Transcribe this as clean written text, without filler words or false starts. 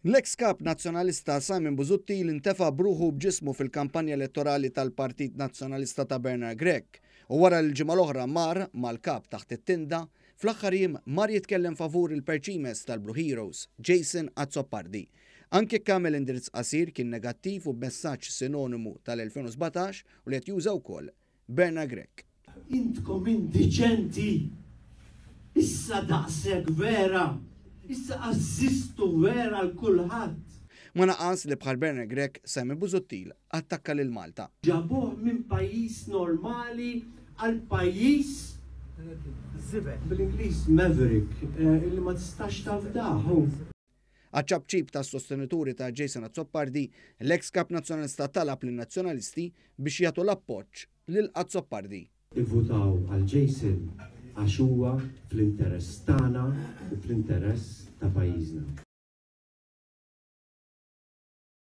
L-eks Kap Nazzjonalista Simon Busuttil intefa' b'ruħu u b'ġismu fil-kampanja elettorali tal-Partit Nazzjonalista ta' Bernard Grech u wara li l-ġimgħa l-oħra mar mal-Kap taħt it-tinda, fl-aħħar jiem mar jitkellem favur il-perċimes tal-Blue Heroes, Jason Azzopardi. Anke jekk għamel indirizz qasir kien negattiv u b'messaġġ sinonimu tal-2017 u li qed juża wkoll Bernard Grech. Intkom indiċenti! Issa daqshekk vera! Issa assistu vera 'l kulħadd! Ma naqas li bħal Bernard Grech, Simon Busuttil attakka lil Malta. Ġabuh minn pajjiż normali għal pajjiż bl-Ingliż maverick illi ma tistax tafdah. Għaċ-ċapċip tas-sostenituri ta' Jason Azzopardi, l-eks Kap Nazzjonalista talab lin-Nazzjonalisti biex jagħtu l-appoġġ lil Azzopardi. Ivvutaw għal Jason għax huwa fl-interess tagħna u fl-interess ta' pajjiżna.